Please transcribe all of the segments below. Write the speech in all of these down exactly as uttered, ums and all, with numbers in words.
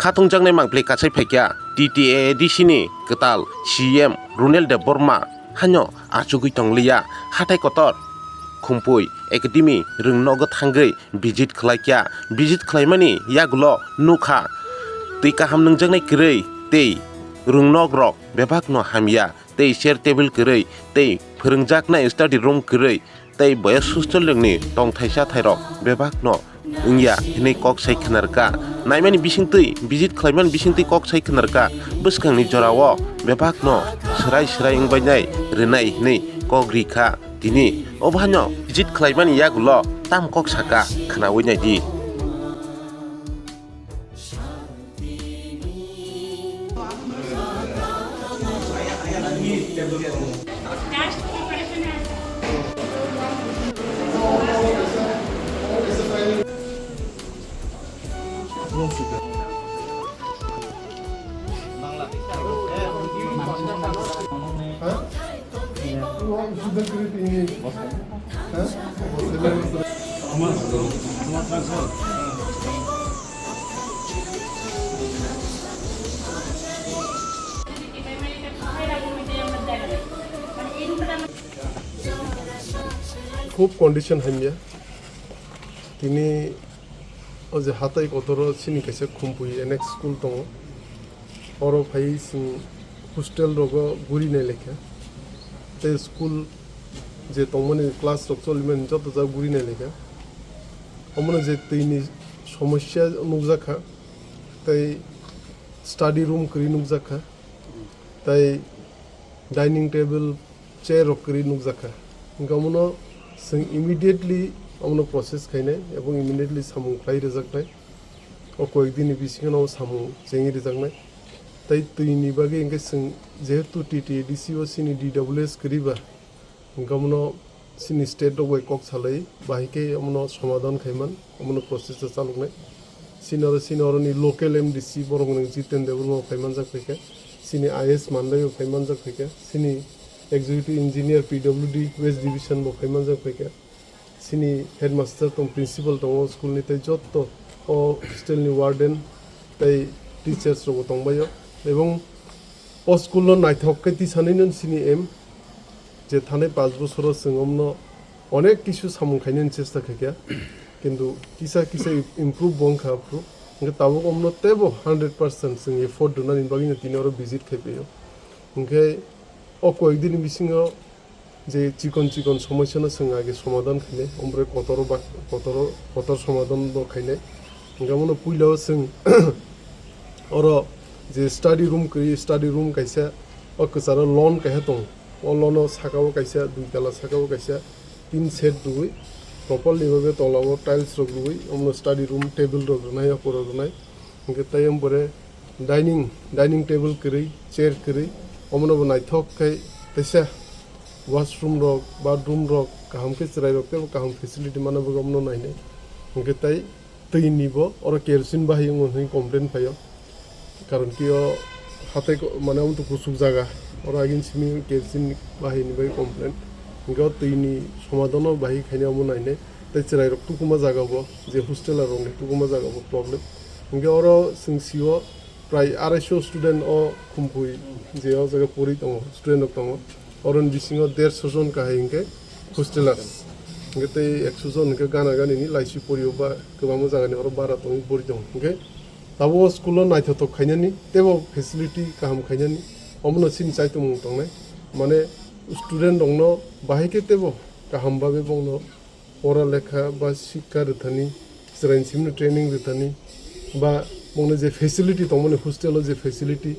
Kha thwngjaknai mangpli kasai phaikha T T A A D C ni kwtal C M Runel Debbarma haino achugwi tongliya. Hathai kotor Khumpui Academy rwngnogo thangwi visit khlaikha. Visit khlaimani yagulo nukha twi kaham nungjaknai kwrwi tei rwngnok rok bebakno hamya tei chair table kwrwi tei phwrwngjaknai study room kwrwi tei boys hostel rokni tongthai chathairok bebakno wngya hinwi kok sai khwnarwkha. Naimani bisingtwi, visit khlaimani bisingtwi kok sai khwnarwkha. Bwskangni jorao bebakno swrai swrai wngbainai rwnai hinwi kok rikha tini. Obo haino visit khlaimani yagulo tam kok saka khwnawi naidi. Khub condition hamya. Tini o je hatai kotoro chini kaisa Khumpui N X school tongo. Oro phai chwng hostel rogo guri nai lekha. Tei school je tongmani class rok cholimani joto jaga guri nai lekha. Omono je twi ni somosya nukjakha. Tei study room kwrwi nukjakha. Tei dining table, chair rok kwrwi nukjakha. Hwnkhe omono chwng immediately omono process khainai ebong immediately samung khlai rwjaknai. O koyek dini bisingono o samung chengwi rwjaknai. Tei twi ni bagwi hwnkhe chwng jehetu T T A D C o chini D W S kwrwi ba, hwnkhe omono chini state rok bai kok salai bahai khe omono somadhan khaiman, omono process o chaloknai. Chini oro, chini oroni local M D C borok nwng Jiten Debbarma bo phaimanjak phaikha, chini I S Mandai bo phaimanjak phaikha, chini executive engineer P W D West Division bo phaimanjak phaikha, chini headmaster tong, principal tongo school ni, tei jotto o hostel ni warden tei teachers rok bo tongbaio, ebong o school no naithok khe tisanai no chini aim. Je thanai panch bosoro chwng omno onek kisu samung khainani chesta khaikha, kintu kisa kisa improve bo wngkha aphuru. Hwnkhe tabuk omno teibo hundred percent chwng effort rwnani bagwino tini oro visit khai phaio. Hwnkhe o koyek dini bisingo je chikon chikon somosyano chwng age somadhan khainai, omobai kotoro ba-, kotoro, kotor somadhan bo khainai. Hwnkhe omono puila o chwng oro je study room kwrwi, study room kaisa o kwcharo lawn kaisa tongo. O lawn o saka o kaisa dui tala, saka o kaisa tin set rwui, properly babe tola o tiles rok rwui, omono study room table rok rwnai, akorok rwnai. Hwnkhe tei omo pore dining, dining table kwrwi, chair kwrwi, omono bo naithok khe teisa washroom rok, bathroom rok kaham khe chwrai rok teibo kaham facility mana bagwi omono nainai. Hwnkhe tei twi ni bo oro kerosene bahai wngo hinwi complain phaio. Karon ki o hatai ko-, mane omo to kuchuk jaga, oro agin simi kerosene bahai ni bai complain. Hwnkhe o twi ni somadhan o bahai khainai omo nainai. Tei chwrai rok tukuma jaga bo, je hostel rok ni tukuma jaga bo problem. Hwnkhe oro chwng sio prai arai so student o Khumpui je o jaga pori tongo, student rok tongo. Oroni bisingo derso jon kahai hwnkhe hostelers. Hwnkhe tei ekso jon hwnkhe gana gani ni laisi porio ba kwbangma jaga ni oro bara tongwi pori tongo. Hwnkhe tabuk o school o naithothok khainani teibo facility kaham khainani omono chini chaitomung tongnai. Mane student rokno bahai khe teibo kaham bagwi bongno pora lekha ba sikha rwthani, chwraini simi training rwthani, ba bongni je facility tongmani, hostel o je facility,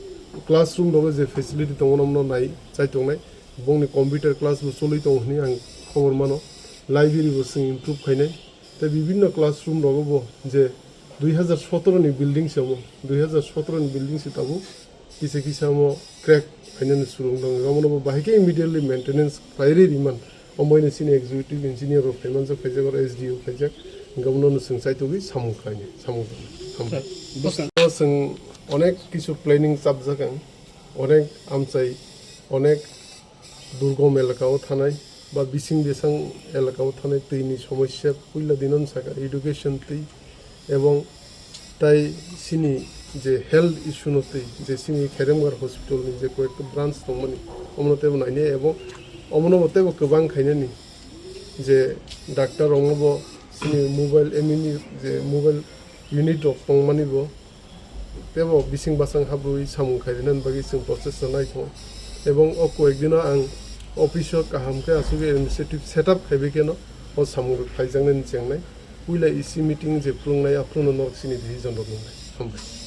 classroom rogo je facility tongmani, omono nai chai tongnai. Bongni computer class bo choli tongo hwnwi ang khobor mano. Library bo chwng improve khainai. Tei bibinno classroom rogo bo je dui hazar sotoro ni building se omo, dui hazar sotoro ni building se tabuk kisa kisa omo crack phainani surung tongo. Omono bo bahai khe immediately maintenance khlai rwi rwman. Omo bai no chini executive engineer rok phaimanjak phaijak, oro S D O phaijak. Hwnkhe omono no chwng chaitugwi samung khlainai, samung tangwi. Hambai. Sir, bwskango chwng onek kisu planning chapjak ang, onek amchai, onek durgom elaka o thanai ba bising bisang elaka o thanai twi ni somosya puila dino sakha education twi ebong tai chini je health issue no twi je chini Kheremgar hospital ni je koyekta branch tongmani, omono tebo nainai ebong omono bo tebo kwbang khainani je doctor rokno bo chini mobile M E ni je mobile unit rok tongmani bo tebo bising basang habrwi samung khairina bagwi chwng process no naithok. Ebong o koyek dino ang office o kaham khe asugwi administrative setup khaibai kheno o samung rok khaijaknani chengnai. Puila E C meeting je phwrwngnai aphuru no norok chini decision rok nungnai. Hambai.